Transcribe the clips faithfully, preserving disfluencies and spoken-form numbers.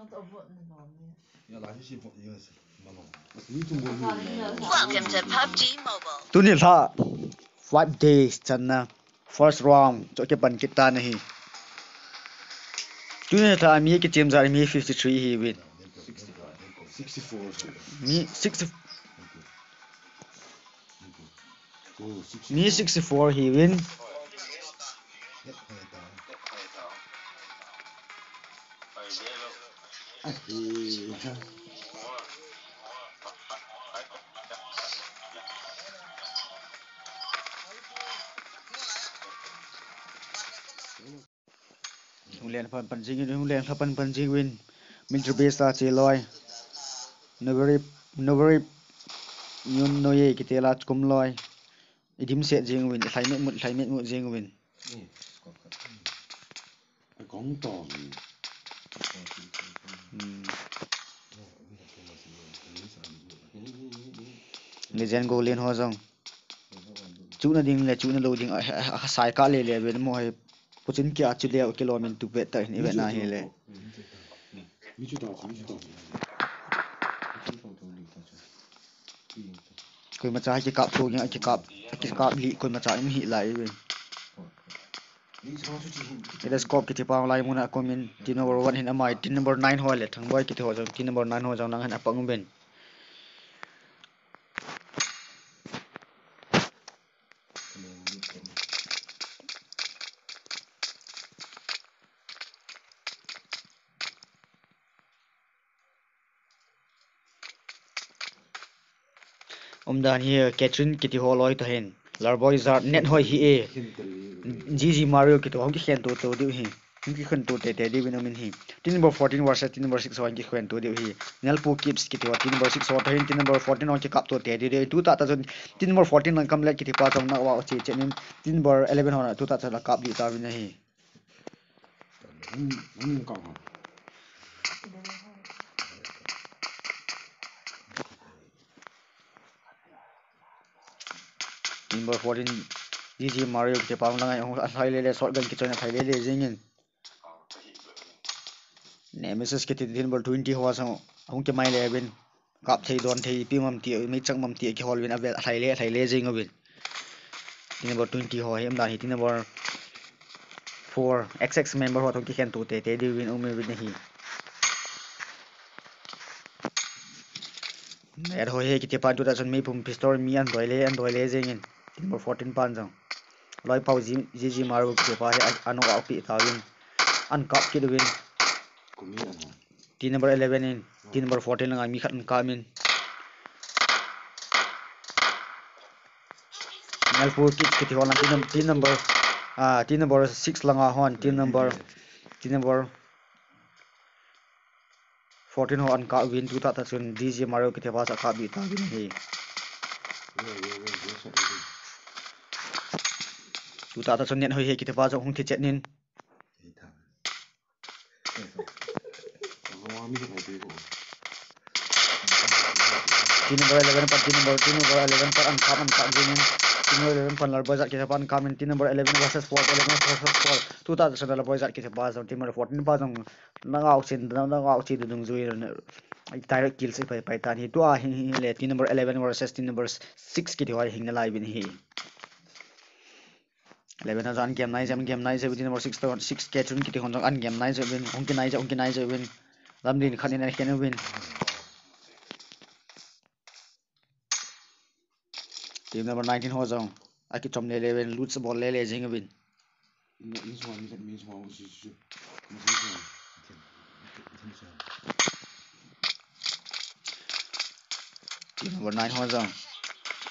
Welcome to PUBG Mobile. Tuni lha five days channa first round chu kipan kit tan ahi. Tuni lha mi kichem jar mi fifty three hi win. Mi sixty, mi sixty four hi win. Hung len pan pan jing, hung len pan pan jing win. Military base ta che loi. Nobody, nobody. Yun no ye kiti la kum loi. Idim set jing win, hlai met mut, hlai met mut jing win. Kong to. Hmm. Legend Golden ho jong. Chuna ding le chuna lo ding a, a, a, a sai ka le le ben mo he. Puchin kia chu le ke lo min tu bet ta hin i bet na hi le. Koima cha kikap to, kikap, kikap li, koima cha im hi lai ve. Telescope kiti pa lai muna komin team number one hin amai, team number nine ho le, Thangboi kiti ho jong, team number nine ho jong nang hin apang ben. Umdan hi Catherine kiti ho loi to hin. Larboy Zar net hoi hi e. G G Mario kiti ho hung kikhen to to diu hi. Hung kikhen to te te diu in umin hi. Team number fourteen versus team number six ho hung kikhen to diu hi. Nelpu Kips kiti ho team number six ho to hin team number fourteen ho kikap to te diu diu. Tu ta ta chun team number fourteen lang kam le kiti pa chun na wa chi chen in team number eleven ho na tu ta chun la kap di ta vin hi. Number fourteen, G G Mario kiti pa lang ai, a hlai le le, shotgun kichoi na hlai le le jingin. Nemesis kiti number twenty ho sang, ahung kimai le vin. Kap thei don thei, pi mam ti, mi chak mam ti, kihol vin, a vel, a hlai le, a hlai le jing vin. Team number twenty ho hi, umdan hi, team number four, X X member ho thong kikhen to te, te diu vin, um vin hi. Net ho hi, kiti pa tu ta chun mi pum pistol, mi an doi le, an doi le jingin. Team number fourteen pan jong. Loi pau G G Maru kiti pa hi, a, ano a pi ta vin. An kap kit vin. Team number eleven in, team number fourteen langa mi khat in kap in. Nelpu Kips kiti ho lang team num-, team number, ah, team number six langa hon, team number, team number fourteen ho an kap vin tu ta ta chun G G Maru kiti pa sa kap vin ta vin hi. Tu ta ta chun net hoi hi kiti pa sa hung thi chet nin. Team number eleven pan, team number, team number eleven pan an kap, an kap jingin. Team number eleven pan Larboy Zat kiti pan kap in, team number eleven versus four, eleven versus four. Tu ta sa Larboy Zat kiti pa jong, team number fourteen pa jong, nang au chin, nang, nang au chin dung jui, direct kill se pai, pai tan hi. Tu a hi, hi le, team number eleven versus team number six kiti ho hi hing na lai vin hi. Eleven a jong an game nai jep, game nai jep, team number six to, six K chun kiti hon jong an game nai jep vin, hung kinai jep, hung kinai jep vin. Lamdin khat in a khen vin. Team number nineteen ho jong a kichom le le vin, loot bol le le jing vin. Team number nine ho jong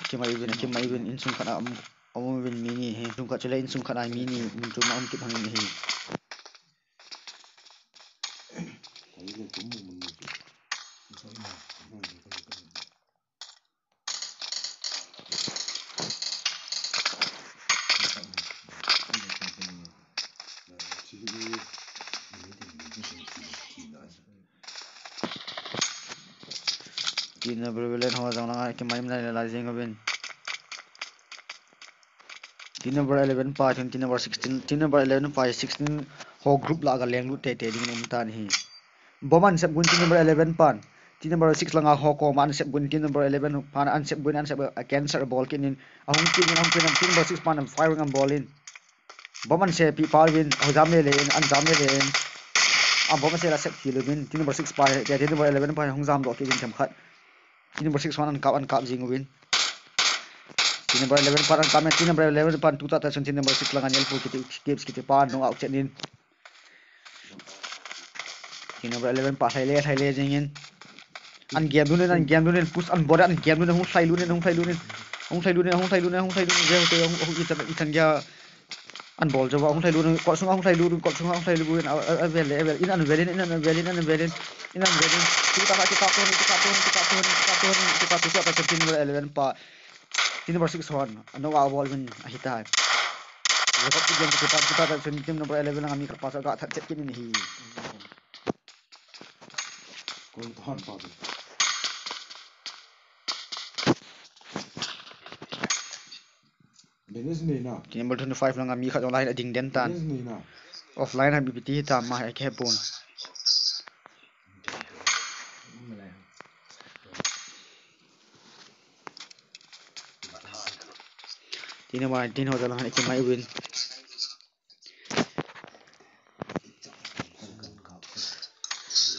kimai vin, kimai vin, insung khat a um, um vin mi ni hi, insung khat chule insung khat a mi ni, min tu ma um kit hang ni hi. Team number eleven ho jong langa kimai nai la jing vin. Team number eleven pa, team number sixteen, team number eleven pa, sixteen ho group la ga leng lut te te ding um tan hi. Bomb an sep gun team number eleven pan. Team number six langa ho koma an sep gun team number eleven pan an sep gun an sep, a cancer bol kit in. Ahung kit in, ahung kit in, team number six pan firing an bol in. Bomb an sepi pa uvin, ahung jam le le in, an jam le le in. A bomb an se la sep kit uvin, team number six pa, team number eleven pa hung jam doh kit in themkhat. Team number six hon an kap, an kap jing uvin. Team number eleven pan an kap in, team number eleven pan tuta ta chun team number six langa Nelpu kiti, Kips kiti pa knock out chet in. Team number eleven pa lhai le, lhai le jing in. An game dun in, an game dun in, push an bol in, an game dun in, hung lhai lut in, hung lhai lut in. Hung lhai lut in, hung lhai lut in, hung lhai lut in, je hote, hung, hung ichan, ichan gei a. An bol jo va, hung lhai lut in, kot sunga hung lhai lut in, kot sunga hung lhai lut in, a, a, avel le, avel in, an vel in, in an vel in, in an vel in, in an vel in. Tuta ka, tuta ka, tuta ka, tuta ka, tuta ka, tuta ka, tuta ka, tuta ka, team number eleven pa. Team number six hon, a knock out bol uvin ahitai. Jacob Kipgen kiti pa, tuta ta chun team number eleven langa mi khat pa chu aga that chet kit in ahi. Kon pan pa tu. Business ni na. Team number twenty-five langa mi khat online a ding den tan. Business ni na. Offline a B P T hi ta ma he ke pon. Team number nineteen ho jong lang ana kimai uvin.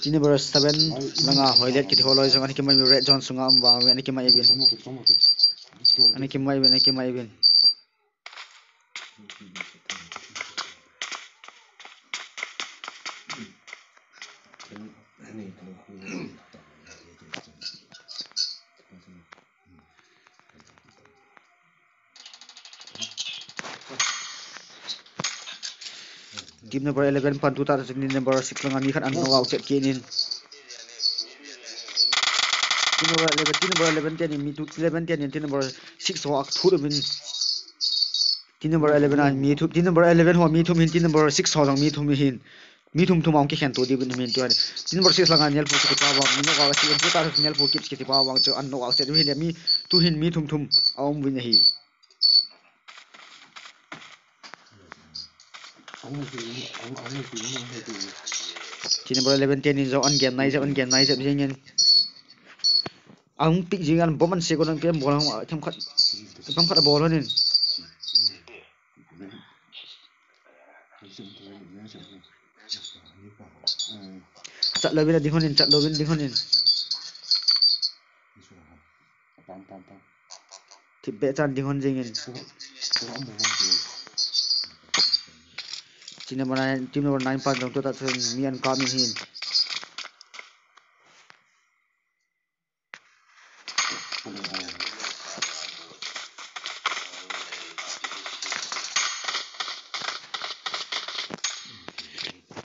Team number seven langa Hoilet kiti ho loi jong ana kimai uvin, red zone sunga um vang uvin, ana kimai uvin. Ana kimai uvin, ana kimai uvin. Team number eleven pan tuta ta chun team number six langa mi khat an knock out chet kit in. Team number eleven, team number eleven tenin mi thum, eleven tenin team number six ho a thut uvin. Team number eleven a mi thum, team number eleven ho mi thum hin, team number six ho jong mi thum hin. Mi thum thum a hung kikhen to diu vin min tu ani. Team number six langa Nelpu kiti pa vang, mi knock out a chi in, tuta ta Nelpu Kips kiti pa vang chu an knock out chet uvin, mi tu hin mi thum thum a um uvin ahi. Team number eleven tenin jong an game nai jep, an game nai jep jing in. Ahung pick jing in, bomb an se kon an pian bol hung, themkhat, themkhat a bol hon in. Chat louvin a ding hon in, chat louvin ding hon in. Thipbeh chan ding hon jing in. Team number nine, team number nine pan jong tuta chun mi an kap in hin.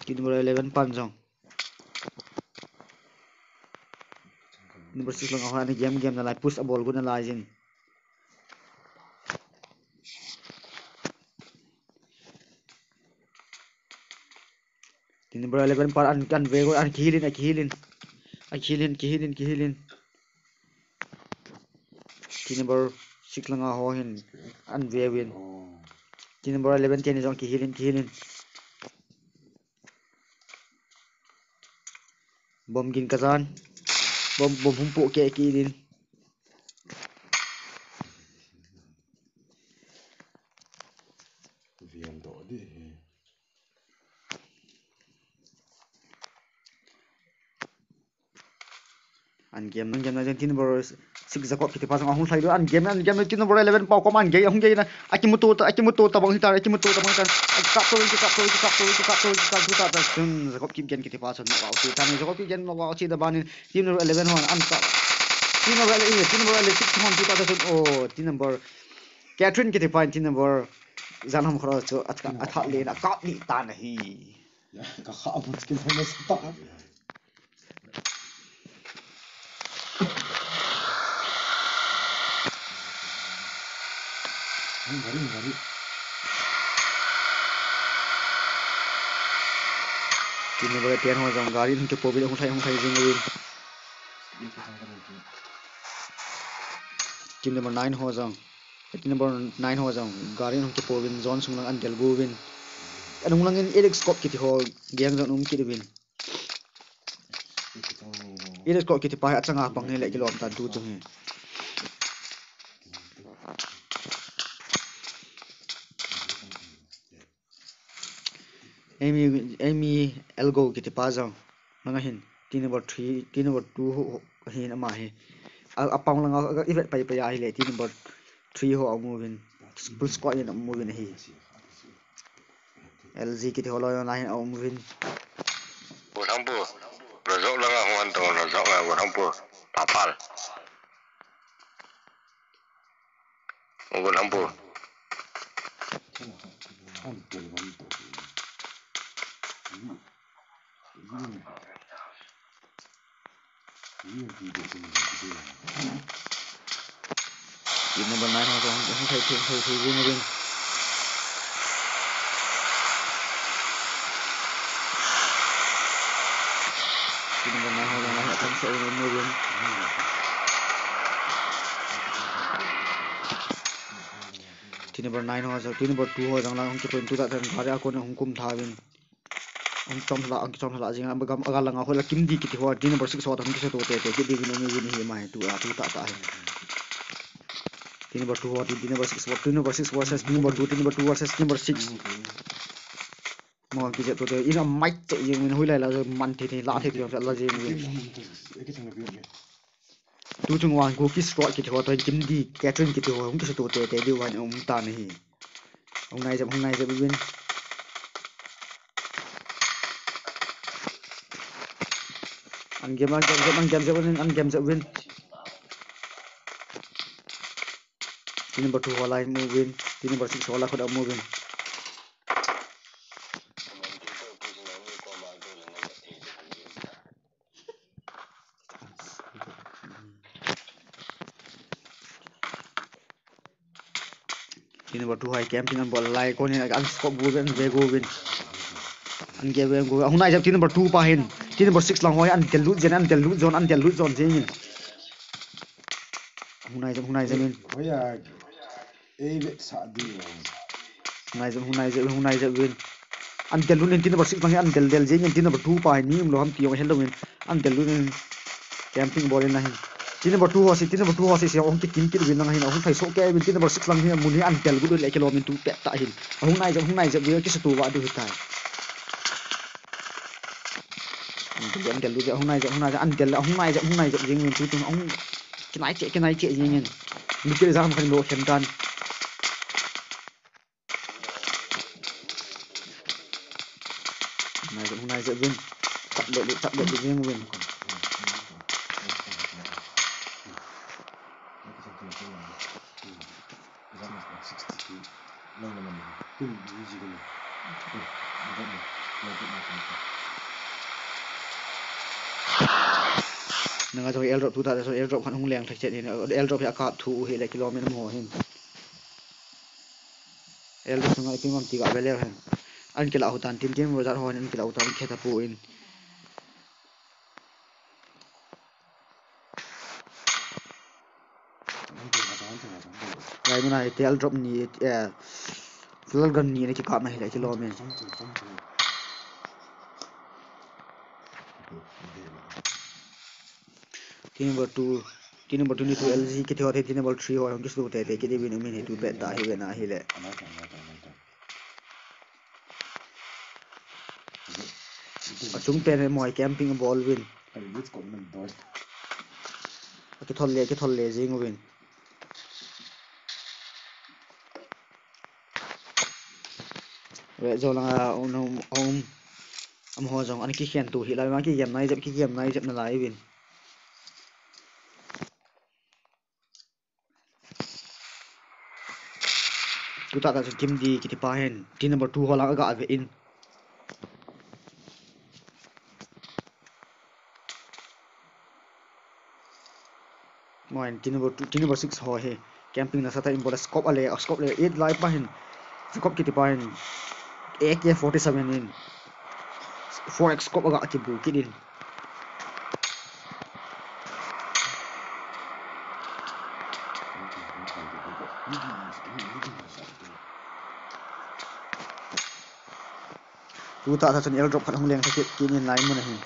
Team number eleven pan jong. Number six langa ho ana game, game nalai, push a bol got nalai jin. Team number eleven pan an, an ve got, an kihil in, a kihil in. A kihil in, kihil in, kihil in. Team number six langa ho hin an ve uvin. Team number eleven tenin jong kihil in, kihil in. Bomb gin kajan. Bomb, bomb hung pohkeh kit in. Vian doh dih hi. An game, an game na jong team number six Jacob kiti pa jong ahung lhai lut, an game, an game team number eleven pa koma an game, ahung game na, akimuto ta, akimuto tabang hitan, akimuto tabang hitan, akikap to, akikap to, akikap to, akikap to, akikap to ta, ta chun Jacob Kipgen kiti pa chun knock out chi tan, Jacob Kipgen knock out chi ta banin team number eleven hon an ta, team number eleven, team number eleven six hon tuta ta chun, oh, team number Catherine kiti pa in team number jan ham khoro chu atha, atha le na kap ni tan ahi. Ya, ka kha bu kin na sa ta. Gari, gari. Team number ten ho jong gari hung kipo uvin, hung lhai, hung lhai jing uvin. Team number nine ho jong. Team number nine ho jong gari hung kipo uvin, zone sung lang an del got uvin. Anung langin Alex Scott kiti ho gang jong um kit uvin. Elite Squad kiti pa hi achanga pang hi le kilom tan tu chung hi. Amy, Amy Elgo kiti pa jong. Nanga hin, team number three, team number two ho, ho, hin ama hi. A, apang langa, a, i vet pai pai a hi le, team number three ho amu vin. Full squad in amu vin hi. L G kiti ho lo na hin amu vin. Pu Thangpu, Rajok langa huan to, Rajok langa, Pu Thangpu, Papal. Pu Thangpu. Team number nine ho, hung, hung thei, thei, thei, thei, vin, vin. Team number nine ho, hung, hung, hung, hung, vin. Team number nine ho, team number two ho, jang lang, hung kipoint tu ta, tan, gari a kon, hung kum tha, vin. Ang chom la, ang chom la, jing, ang gam, aga langa ho la Kim Di kiti ho, team number six ho, ta hung kisato tete, kiti vin, vin, vin, hi mai, tu, a, tu ta, ta, hi. Team number two ho, team, team number six ho, team number six versus team number two, team number two versus team number six. Mo kisato te, in a mic te, jing, min hui lai la, man te, te, la te, te, la, jing, jing. Tu chung wan, Kuki Squad kiti ho, tu Kim Di, Catherine kiti ho, hung kisato tete, di wan, um, ta, ni hi. Hung nai jep, hung nai jep, vin. An game, an game jep, an game jep, vin, an game jep, vin. Team number two ho lai mu vin. Team number six ho lai khut a mu vin. Team number two hai camping an bol lai, konin an scope gu vin, ve gu vin. An ge ve gu, hung nai jep team number two pa hin. Team number six lang ho hin, an del lut jen, an del lut jon, an del lut jon jengin. Hung nai jep, hung nai jep in. Ei, vetsah di. Hung nai jep, hung nai jep, hung nai jep vin. An del lut in team number six lang hi an del del jengin team number two pa hi ni um lou ham ti jong hello in. An del lut in camping bol in ahin. Team number two ho si, team number two ho si, si hung kikim kit vin lang ahin. Hung thai so ke vin team number six lang hi mun hi an del lut le kilom in tu pet ta ahin. Hung nai jep, hung nai jep vin kisa tu va du hi tai. An del, an del lut jep, hung nai jep, hung nai jep, an del, hung nai jep, hung nai jep jengin tu tu hung kinai che, kinai che jengin. Mikil jam khan lo khen tan. Nai jep, nai jep vin. Tap le, tap le, vin, vin. Nanga jong airdrop tu ta, jong airdrop khan hung leng thak chet hin, airdrop hi akap thu hi le kilom in mo hin. Airdrop sunga ipi mam ti ga ve leu hen. An kila hu tan tin tin ro jat ho hin an kila hu tan khe ta pu in. Lai muna hi airdrop ni, eh, flash gun ni na kikap na hi le kilom in. Team number two, team number twenty-two L G kiti ho, team number three ho, hung kisu te te, kiti vin umin hi tu pet ta hi ve na hi le. Achung pen hi moi camping bol vin. Akithol le, akithol le jing vin. Ve jo langa um, um, um, um ho jong an kikhen tu hi lai ma kigem nai jep, kigem nai jep na lai vin. Tuta ta chu Kim Di kiti pa hin team number two ho lang aga ve in. Moin team number two, team number six ho hi camping nasa ta in bola scope ale, scope le eight lai pa hin. Scope kiti pa hin A K forty-seven in four X scope aga kibu kit in. Tuta ta chun airdrop khat hung leng thak kit in lai mun ahin.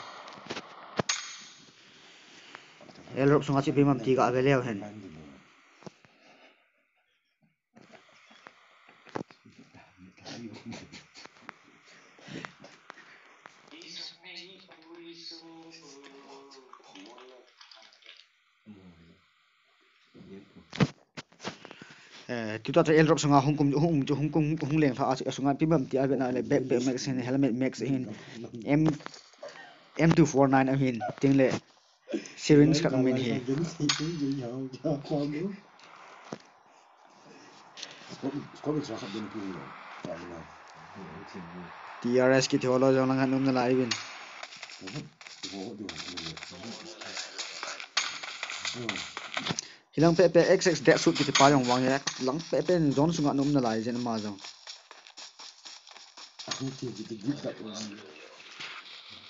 Airdrop sunga chu ipi ham ti kave leu hen. Eh, tuta chu airdrop sunga hung kum, hung, hung kum, hung leng lha a, asunga ipi ham ti avetna le backpack max hin, helmet max hin, M, M two four nine ahin, tin le syringe khat amin ahi. T R S kiti ho lou jong lang hin um nalai uvin. Hilang pehpeh X X Dead Suit kiti pa jong vang e, lang pehpeh in zone sunga um nalai jeng ama jong.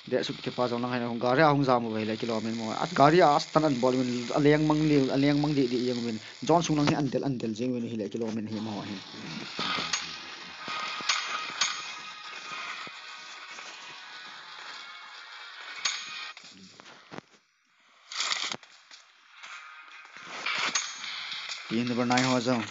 Dead Suit kiti pa jong lang hin hung gari a hung jam uve le kilom in mo. At gari a stun an bol uvin, aleng mang liu, aleng mang didi jeng uvin. Zone sung lang hi an del, an del jeng uvin hile kilom in hi mo hin. Team number nine ho jong.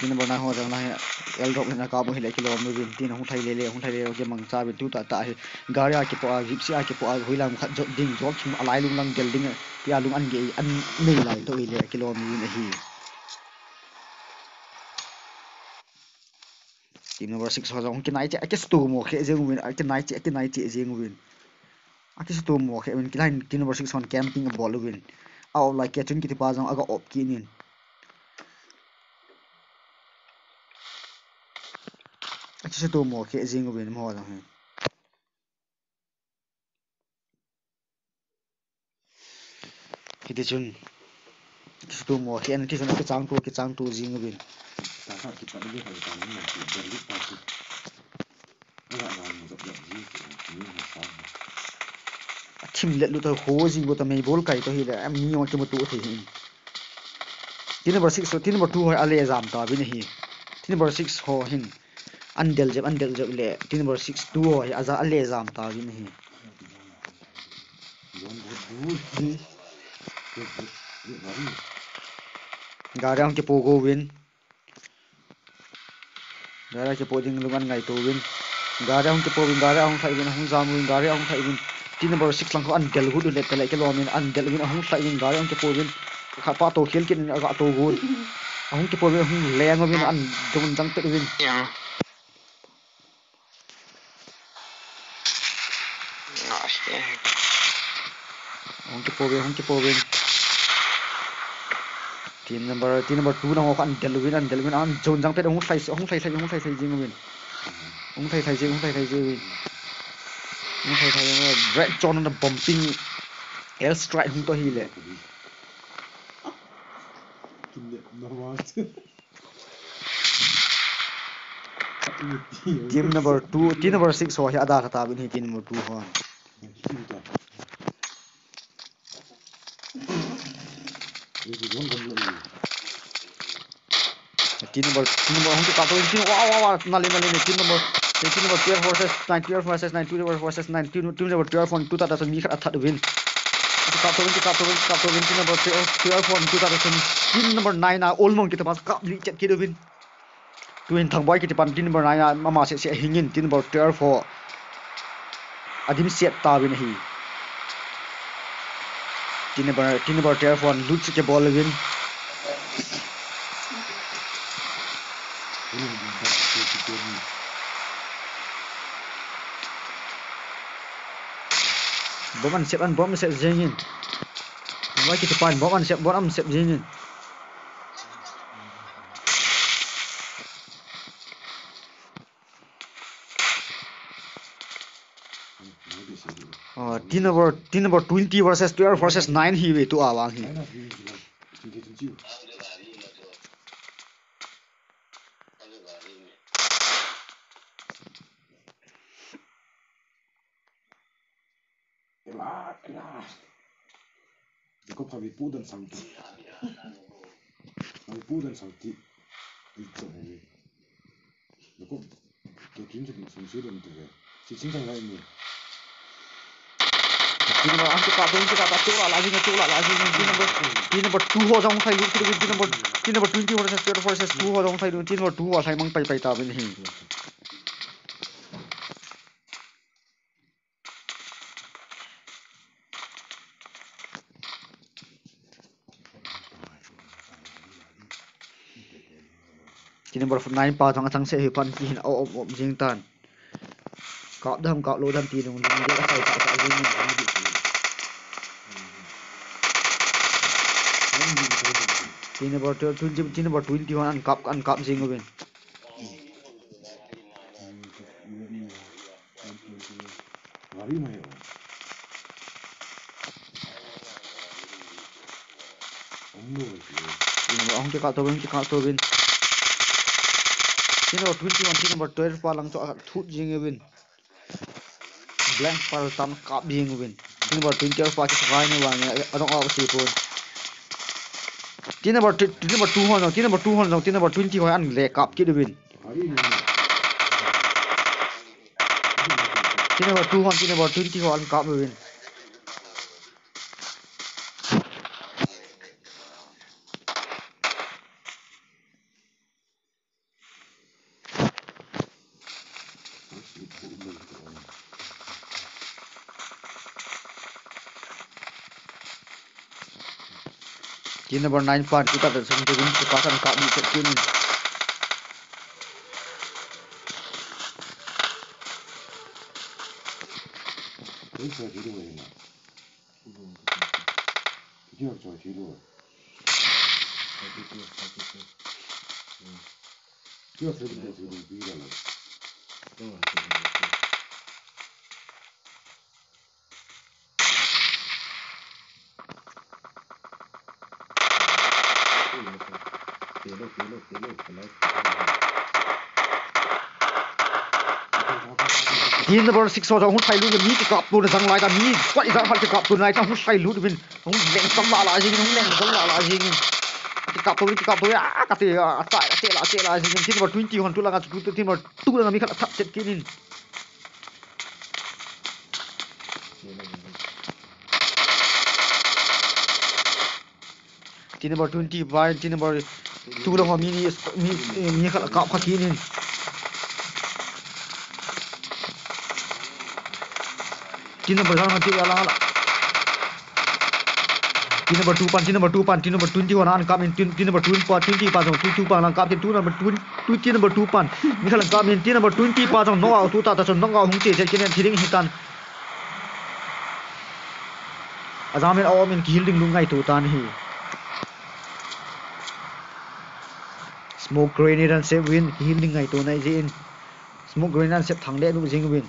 Team number nine ho jong lang hi airdrop hin akap u hile kilom uvin. Tin ahung thai lele, ahung thai lele, kimangcha uvin tuta ta hi. Gari a kipoh a, Gypsy a kipoh a, hoilam khat jot ding, jot sung alai lung lang del ding, tia lung an gei, an nei lai toh hile kilom uvin ahi. Team number six ho jong kinai che, akisuto mo khe jeng uvin, akinai che, akinai che jeng uvin. Akisuto mo khe uvin, kilai team number six hon camping abol uvin. A op lai Kechun kiti pa jong aga op kit in. Akisuto mo khe jeng uvin, mo jong hi. Hiti chun, kisuto mo khe in, hiti chun akichang to, kichang to jeng uvin. Athim let lut a ho jing got a mei bol kai toh hile, mi jong kimuto thei hi. Team number six, team number two ho ale jam tauvin ahi. Team number six ho hin. An del jep, an del jep le. Team number six two ho hi aja ale jam tauvin ahi. Gari ahung kipoh go uvin. Gari a kipoh ding lung an ngaito uvin. Gari ahung kipoh uvin, gari ahung lhai uvin, ahung jam uvin, gari ahung lhai uvin. Team number six lang khu an del got u le tele kilom in, an del uvin, ahung lhai uvin, gari ahung kipoh uvin. Khat pa to khel kit in aga to got. Ahung kipoh uvin, ahung leng uvin, an dong jang pet uvin. Ahung kipoh uvin, ahung kipoh uvin. Team number, team number two lang ho khu an del uvin, an del uvin, an zone jang pet, ahung lhai, ahung lhai, lhai, ahung lhai, lhai jing uvin. Ahung lhai, lhai jing, ahung lhai, lhai jing uvin. Ahung lhai, lhai jing uvin. Red zone na bombing. Air strike hung to hile. Team number two, team number six ho hi ada kha tauvin hi team number two ho. Team number, team number, hung kikap to, team, wow, wow, wow, nale, nale, team number, team number twelve versus nine, twelve versus nine, twelve versus nine, team, team number twelve hon tuta ta mi khat athat uvin. Kikap to, kikap to, kikap to, team number twelve, twelve hon tuta ta, team number nine a, all mong kita pas kap li chet kit uvin. Tuin Thangboi kiti pan team number nine a, ama seh seh hingin team number twelve ho. Adim siat tauvin ahi. Team number, team number twelve hon loot seh kibol uvin. Bomb an sep, an bomb an sep jingin. Thangboi kiti pan bomb an sep, bomb an sep jingin. Oh, team number, team number twenty versus twelve versus nine hi ve tua vang hi. Ela, ela. Dako phavi pu dan sang ti. Phavi pu dan sang ti. Ei chong ni. Dako to tin chong sung si dan ti ve. Si ching chang lai ni. Team number, ang kita, ang kita, tu la la jing, tu la la jing, team number, team number two ho jong thai lut kit uvin, team number, team number twenty ho versus twelve versus two ho jong thai lut, team number two ho lhaimang pai pai tauvin ahi. Team number nine pa jong achang seh hi pan ti hin a om om jing tan. Kap dam, kap lou dam ti lung lung ding a sai sa sa jing. Team number twenty, team number twenty ho an kap, an kap jing uvin. Hung kikap tauvin, kikap tauvin. Team number twenty-one, team number twelve pa lang chu athut jing uvin. Blank pal tan kap jing uvin. Team number twenty-one pa kisakai ni vang, adong a si pon. Team number tw-, team number two hon jong, team number two hon jong, team number twenty hon an le kap kit uvin. Team number two hon, team number twenty hon an kap uvin. Team number nine pan, kita ta sung te rin, kita pan kap ni chet kin. Team number six ho jong hung thai lut, mi kikap tona jang lai ta, mi koi jang phat kikap tona lai ta, hung thai lut uvin, hung leng jam la la jing, hung leng jam la la jing. Kikap to, kikap to, a, kati, a, a, ta, a, te la, te la jing. Team number twenty hon tu langa chu, tu, team number two langa mi khat athap chet kit in. Team number twenty pa, team number two lang ho mi ni, mi, mi khat kap kha kit in. Team number lang, team lang la. Team number two pan, team number two pan, team number twenty hon an kap in, team, team number two pa, twenty pa jong, two, two pa lang kap in, team number two, two, team number two pan. Mi khat lang kap in, team number twenty pa jong knock out tu ta, ta jong knock out hung che che kit in, thi ding hi tan. Ajam in a om in kihil ding lungngai tu tan hi. Smoke grenade an sep uvin, kihil ding ngaito nai jeh in. Smoke grenade an sep thang le nu jing uvin.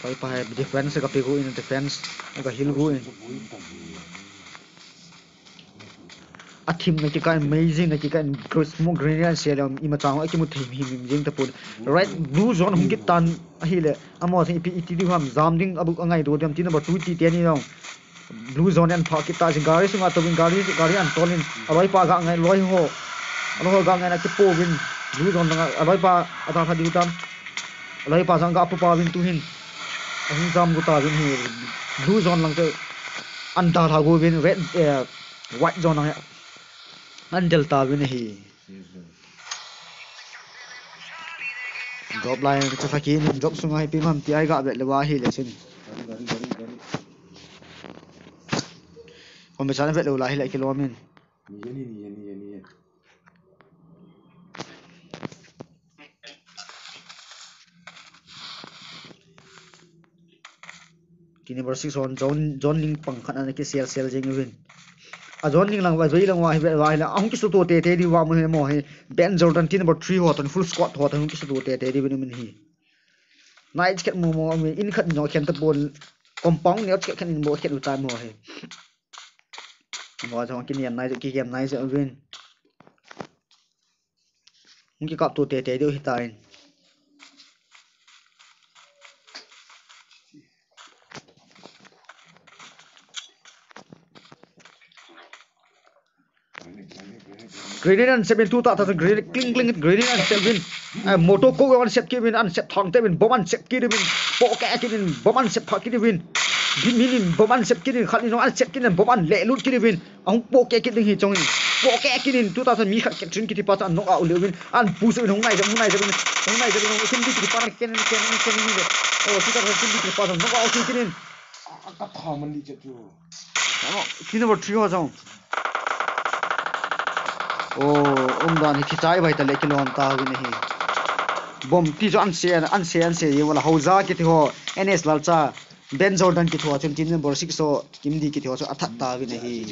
Pai pa hai defense ka pe gu in, defense ka hil gu in. A thim na kikah in, amazing na kikah in, smoke grenade an sep le, ima chang a kimu thei him him jing tapon. Red, blue zone hung kit tan ahile, amaho jong ipi iti diu ham, jam ding a buk a ngaito diu ham, team number two ti teni jong. Blue zone an phah kit ta jing, gari sunga touvin, gari, gari an tolin, aloipa ga ngai, loi ho, aloi ho ga ngai na kipouvin, blue zone langa, aloipa adalha diu tam, aloipa jong ga pupa uvin tu hin, ahung jam gu tauvin hi, blue zone lang chu an dalha gu uvin, red, eh, white zone lang an del tauvin ahi. Drop lai, ka sa kini, drop sunga hi ipi ham ti a ga vet lou ahile chun. Home chan vet lou lai hile kilom in. Team number six hon zone, zone ning pang khat ana kisel sel jing uvin. A zone ning lang uva, zone lang uva hi, uva hi la, ahung kisuto tete diu vang mo hi mo hi. Ben Jordan, team number three ho toh, full squad ho toh, hung kisuto tete diu vin um in hi. Night khat mo mo, in khat nyo khen tapon, compound neo khat khat in mo khat u tai mo hi. Mo jong kinian nai, kinian nai jeh uvin. Hung kikap to tete diu hitan. Grenade an sep in, tu tah tah chun grenade kling kling, grenade an sep in. Eh, motor ko an sep kit in, an sep thang te in, bomb an sep kit in, pohkeh kit in, bomb an sep pha kit in. Gin min in bomb an sep kit in, khat in an sep kit in, bomb an leh lut kit in. Ahung pohkeh kit ding hi chong in. Pohkeh kit in, tu tah tah mi khat Catherine kiti pa chu an knock out leh uvin. An push uvin, hung nai jep, hung nai jep uvin. Hung nai jep uvin, hung sim di kiti pa na ken, ken, ken, ken, ken. Oh, tu tah tah sim di kiti pa chu knock out kit in. A, a, ka tha man di chet chu. Ano, team number three ho jong. Oh, umdan hi kichai bai ta le kilom ta uvin ahi. Bomb ti chu an se, an se, an se, ye wala Hauja kiti ho, N S Lalcha, Ben Jordan kiti ho, chun team number six ho, Kim Di kiti ho, chu athat ta uvin ahi.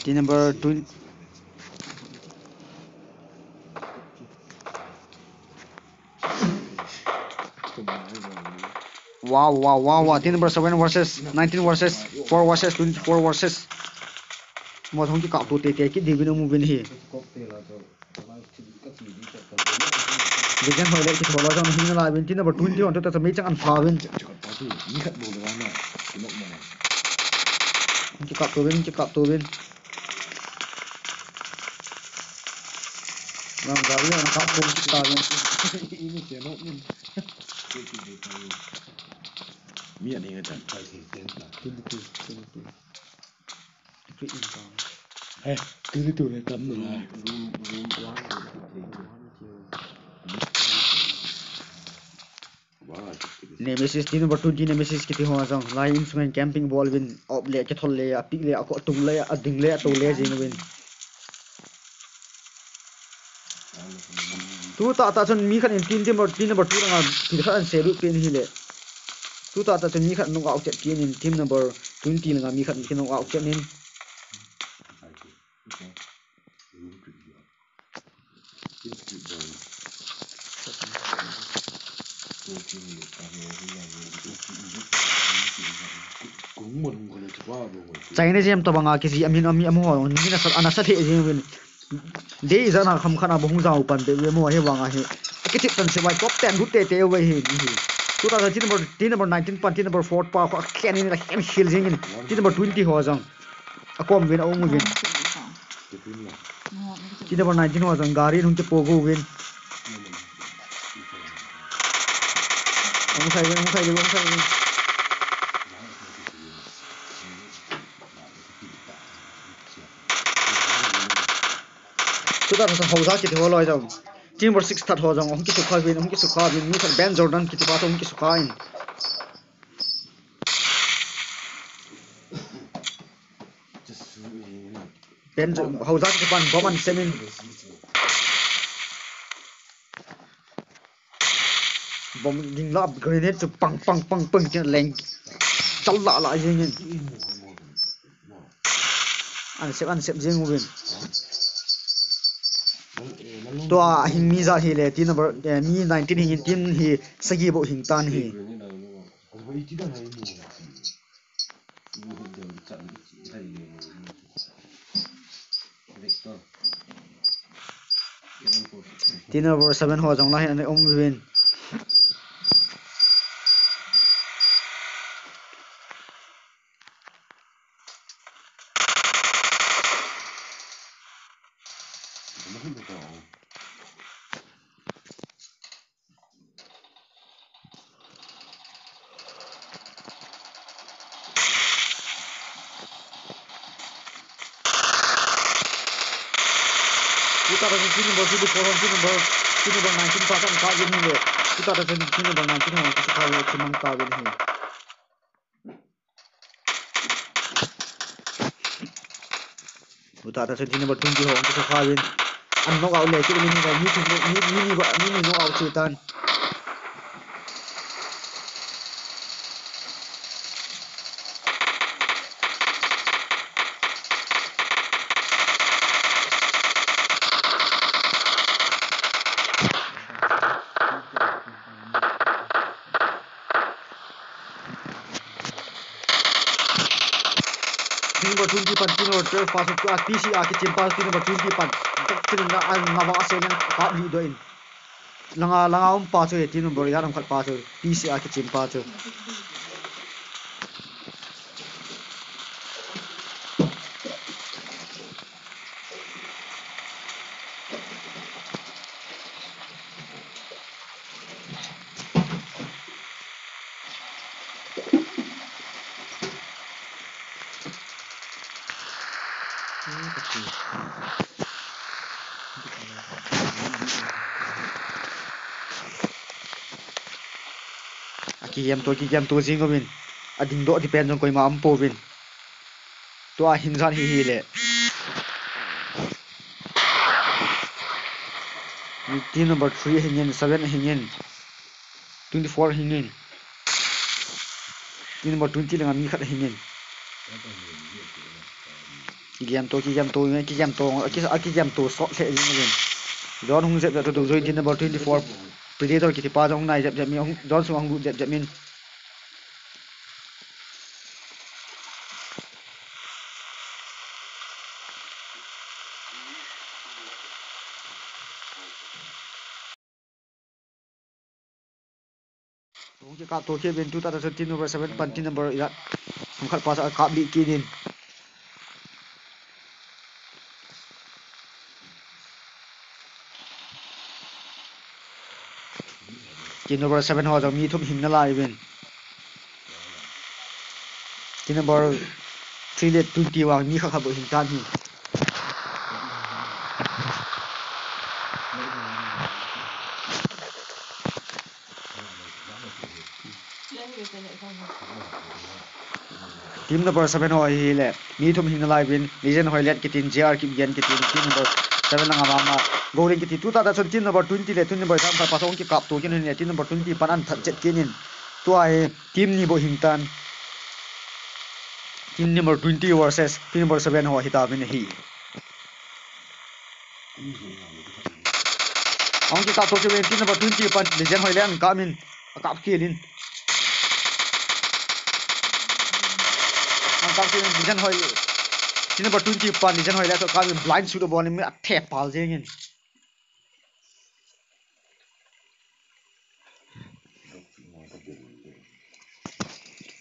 Team number twenty. Wow, wow, wow, wow. Team number seven versus nineteen versus four versus twenty-four versus. Mo thong ki kap to te te ki di bin mu bin hi. Vision hoi le ki tholo jong hin la bin team number twenty-one to ta mei chang an pha bin. Ki kap to bin, ki kap to bin. Ram gari an kap to ki ta bin. Ini channel ni. Mi ani nga chan. Twenty-two, twenty-two. Free income. Hey, twenty-two le tam na. Room, room one, room two. Nemesis, team number twenty Nemesis kiti ho jong. Lai in sung camping bol uvin, op le, kithol le, apick le, akho tung le, ading le, ato le jing uvin. Tu tah tah chun mi khat in team, team number, team number two langa thil khat an se lut pen hi le. Tu tah tah chun mi khat knock out chet pen in team number twenty langa mi khat in knock out chet in. China jem to banga kiji amin ami amu ho ni na sa ana sa the jing uvin. Dei ijat na kham khat na bong jao pan be be mo he vang a he. Kitip tan se vai top ten lut te te vai he ni he. Tu tah tah team number, team number nineteen pan team number four pa kho khen in la khen khel jing in. Team number twenty ho jong. Akom uvin, aum uvin. Team number nineteen ho jong gari hung kipo go uvin. Hung khai uvin, hung khai uvin, hung khai uvin. Tu tah tah Hauja kiti ho loi jong. Team number six that ho jong hung kisukha uvin, hung kisukha uvin, mi khat Ben Jordan kiti pa hung kisukha in. Ben Jo-, Hauja kiti pan bomb an sem in. Bomb ding la grenade chu pang, pang, pang, pang, tin leng. Chal la la jing in. An sep, an sep jing uvin. Tua hing mi ja hi le, team number, eh, mi nineteen hing in team hi sagi bo hing tan hi. Team number seven ho jong la hin an um uvin. Tuta ta chun team number twenty-four hon team number, team number nineteen pa kan ka jin le. Tuta ta chun team number nineteen hon kisukha le, kimang ta uvin hi. Tuta ta chun team number twenty hon kisukha uvin. An knock out le kit uvin hi, mi, mi, mi, mi, mi, mi knock out che tan. Team number twenty pan, team number twelve pa chu, a, T C a kichem pa chu, team number twenty pan. Doctrine na, a, na va a se nang kap li do in. Langa, langa um pa chu, team number ijat ham khat pa chu, T C a kichem pa chu. Akigem to, kigem to jing uvin. Ading doh ding pen jong koima um pouvin. Tua hin jan hi hi le. Mi team number three hingin, seven hingin, twenty-four hingin. Team number twenty langa mi khat hingin. Kigem to, kigem to, kigem to, aki, akigem to, sot le jing uvin. Zone hung jep jep to, join team number twenty-four. Predator kiti pa jong nai jep jep mi, zone sung hung lut jep jep min. Hung kikap to kit uvin, tuta team number seven pan team number eight. Hung khat pa sa kap lih kit in. Team number seven ho jong mi thum hing nalai uvin. Team number three le twenty vang mi khat khat bou hing tan hi. Team number seven ho hi le, mi thum hing nalai uvin, Legend Hoilet kitin, J R Kipgen kitin, team number seven langa mama, Goling kiti, tuta ta chun team number twenty le, team number seven pa song kikap to kit in le, team number twenty pan an that chet kit in. Tua hi, team ni bou hing tan. Team number twenty versus team number seven ho hi ta uvin ahi. Ahung kikap to kit uvin, team number twenty pan Legend Hoilet an kap in, akap kit in. An kap kit in, Legend Hoilet. Team number twenty pan Legend Hoilet chu kap in blind shoot abol in mi athep pal jeng in.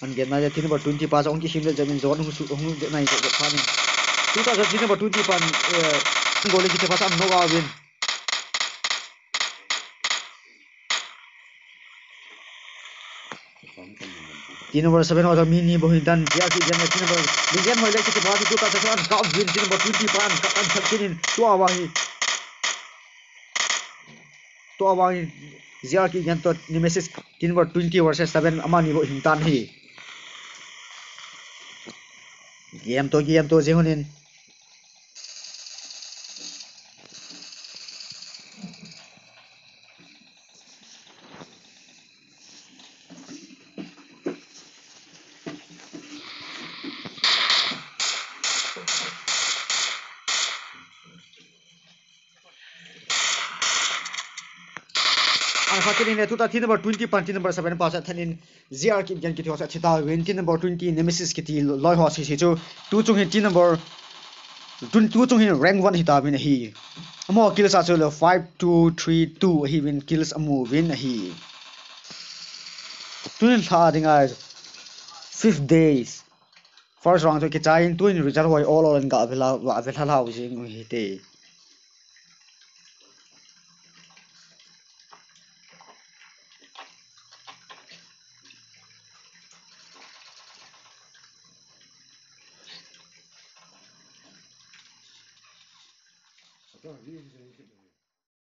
An gen na team number twenty pa chu hung kihim le jep in zone hung shoot, hung jep nai jep jep phan in. Tuta chu team number twenty pan, eh, Goling kiti pa chu an knock out uvin. Team number seven ho jong mi ni bou hing tan, J R Kipgen le team number, Legend Hoilet kiti pa chu tuta chu an kap uvin, team number twenty pan kap an that kit in, tua vang hi. Tua vang hi, J R Kipgen to Nemesis, team number twenty versus seven, amani bou hing tan hi. Game to, game to jing un in. An kha kit in le, tuta team number twenty pan team number seven pa chu athat in, J R Kipgen kiti ho chu athi ta uvin, team number twenty Nemesis kiti loi ho sese chu, tu chung hi team number, tu, tu chung hi rank one hi ta uvin ahi. Amaho kills a chu le five two three two ahi uvin, kills amu uvin ahi. Tunin lha dinga fifth days. First round chu kichai in, tuin result hoi ol ol in gah vela, gah vela lau jing u hite.